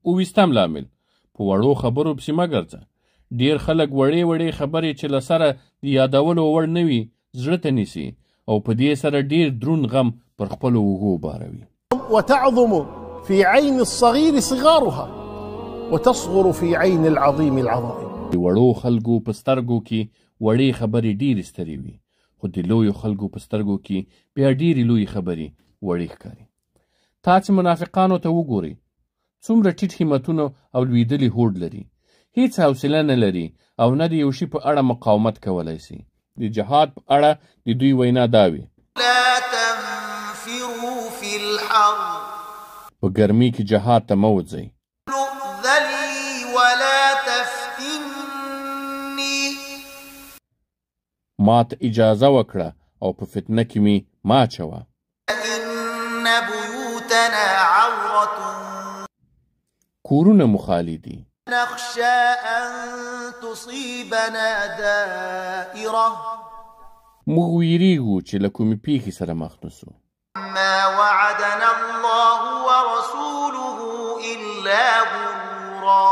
اوویشتم لامل: په وړو خبرو پسې مه ګرځه. ډېر خلک وړې وړې خبرې چې له سره د یادولو وړ نه وي زړه ته نیسي او په دې سره ډېر دروند غم پر خپلو اوږو باروي. وتعظم في عين الصغير صغارها وتصغر في عين العظيم العظائم. د وړو خلکو په سترګو کې وړې خبرې ډېرې سترې وي، خو د لویو خلکو په سترګو کې بیا ډېرې لویې خبرې وړې ښکاري. تاسې منافقانو ته وګورئ، څومره ټیټ همتونه او لوېدلي هوډ لري، هیڅ حوصله نه لري او نه د یو شي په اړه مقاومت کولی سي. د جهاد په اړه د دوی وینا دا وي: لا تنفروا في الحر، په ګرمۍ کې جهاد ته مه وځئ. ولا تفتني، ما ته اجازه وکړه او په فتنه کې مې مه اچوه. إن بيوتنا عورة، کورونه مو خالي دي. نخشى أن تصيبنا دائرة، موږ ویریږو چې له کومې پیښې سره مخ نه سو. ما وعدنا الله ورسوله إلا غرورا،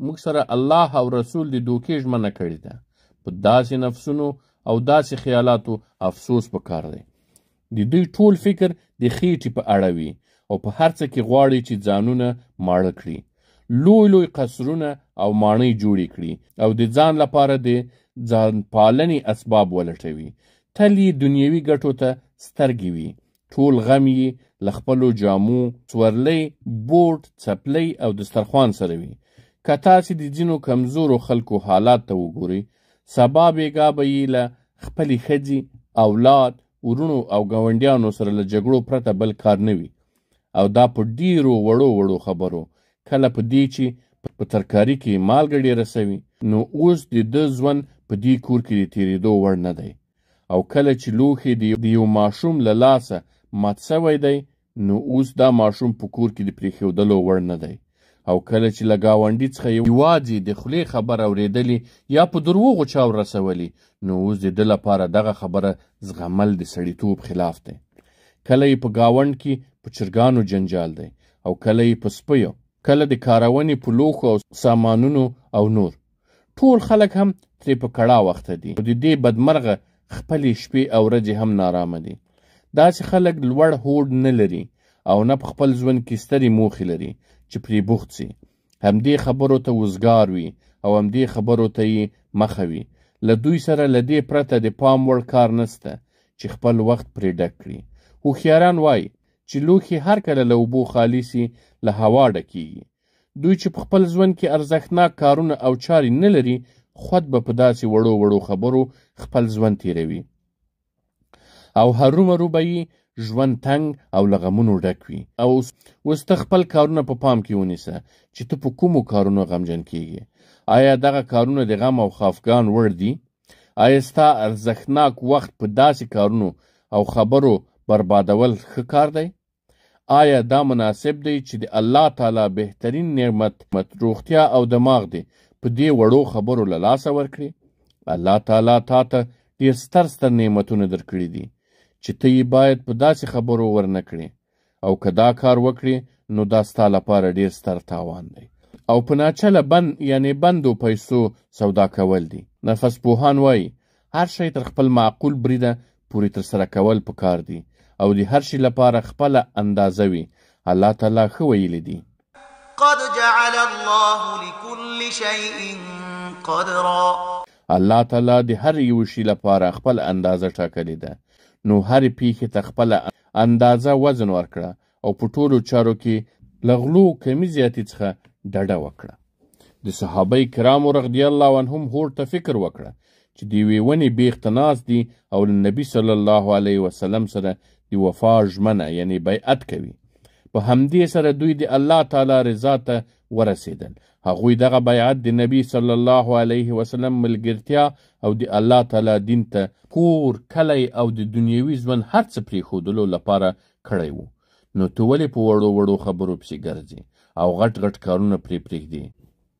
موږ سره الله او رسول د دوکې ژمنه کړې ده. په داسې نفسونو او داسې خیالاتو افسوس پکار دی. د دوی ټول فکر د خېټې په اړه وي او په هر څه کې غواړي چې ځانونه ماړه کړي، لوی لوی قصرونه او ماڼۍ جوړې کړي او د ځان لپاره د ځان پالنې اسباب ولټوي. تل یې دنیوي ګټو ته سترګې وي، ټول غم یې له خپلو جامو، سورلۍ، بوټ، څپلۍ او دسترخوان سره وي. که تاسې د ځینو کمزورو خلکو حالات ته وګورئ، سبا بېګا به یې له خپلې ښځې، اولاد، وروڼو او ګاونډیانو سره له جګړو پرته بل کار نه وي، او دا په ډېرو وړو وړو خبرو، کله په دې چې په ترکاري کې مالګه ډېره سوي، نو اوس د ده ژوند په دې کور کې د تېرېدو وړ نه دی، او کله چې لوښی د یو ماشوم له لاسه مات سوی دی، نو اوس دا ماشوم په کور کې د پرېښودلو وړ نه دی، او کله چې له ګاونډي څخه یوازې د خولې خبره اورېدلې یا په دروغو چا ورسولې، نو اوس د ده لپاره دغه خبره زغمل د سړیتوب خلاف دی. کله یې په ګاونډ کې په چرګانو جنجال دی، او کله یې په سپیو، کله د کارونې په لوښو او سامانونو او نور. ټول خلک هم ترې په کړاو اخته دي، او د دې بدمرغه خپلې شپې او ورځې هم نارامه دي. داسې خلک لوړ هوډ نه لري او نه په خپل ژوند کې سترې موخې لري چې پرې بوخت سي. همدې خبرو ته وزګار وي او همدې خبرو ته یې مخه وي. له دوی سره له دې پرته د پام وړ کار نسته چې خپل وخت پرې ډک کړي. هوښیاران وایي چې لوښي هر کله له اوبو خالي سي، له هوا ډکیږي. دوی چې په خپل ژوند کې ارزښتناک کارونه او چارې نه لري، خود به په داسې وړو وړو خبرو خپل ژوند تېروي او هرومرو به یې ژوند تنګ او له غمونو ډک وي. او اوس ته خپل کارونه په پام کې ونیسه چې ته په کومو کارونو غمجن کیږي. آیا دغه کارونه د غم او خفګان وړ دي؟ آیا ستا ارزښتناک وخت په داسې کارونو او خبرو بربادول ښه کار دی؟ آیا دا مناسب دی چې د الله تعالی بهترین نعمت روغتیا او دماغ دی په دې وړو خبرو له لاسه ورکړي؟ الله تعالی تا ته ډېر ستر ستر نعمتونه درکړي دي چې ته یې باید په داسې خبرو ورنه کړې، او که دا کار وکړې نو دا ستا لپاره ډېر ستر تاوان دی. او په ناچله بند یعنې بندو پیسو سودا کول دي. نفس پوهان وایي هر شی تر خپل معقول بریده پورې ترسره کول پکار دي او د هر شي لپاره خپله اندازه وي. الله تعالی ښه ویلي دي: قد جعل الله لكل شيء قدرا. الله تعالی د هر یو شي لپاره خپل اندازه ټاکلې ده، نو هرې پیښې ته خپله اندازه وزن ورکړه او په ټولو چارو کې له غلو کمي زیاتي څخه ډډه وکړه. د صحابه کرامو رضی الله عنهم هوډ ته فکر وکړه چې د یوې ونې بیخ ته ناست دي او له نبي صلی الله علیه وسلم سره د وفا ژمنه یعنی بیعت کوي. په همدې سره دوی د الله تعالی رضا ته ورسېدل. هغوی دغه بیعت د نبي صلی الله علیه وسلم ملګرتیا او د الله تعالی دین ته کور، کلی او د دنیوي ژوند هر څه پرېښودلو لپاره کړی و. نو ته ولې په وړو وړو خبرو پسې ګرځې او غټ غټ کارونه پرې پرېږدې؟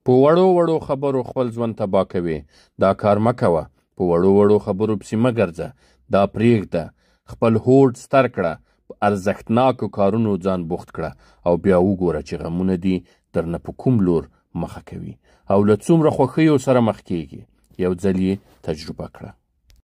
په وړو وړو خبرو خپل ژوند تباه کوې، دا کار مه کوه. په وړو وړو خبرو پسې مه ګرځه، دا پرېږده. خپل هوډ ستر کړه، په ارزښتناکو کارونو ځان بوخت کړه او بیا وګوره چې غمونه دي درنه په کوم لور مخه کوي او له څومره خوښیو سره مخ کیږي. یو ځل یې تجربه کړه.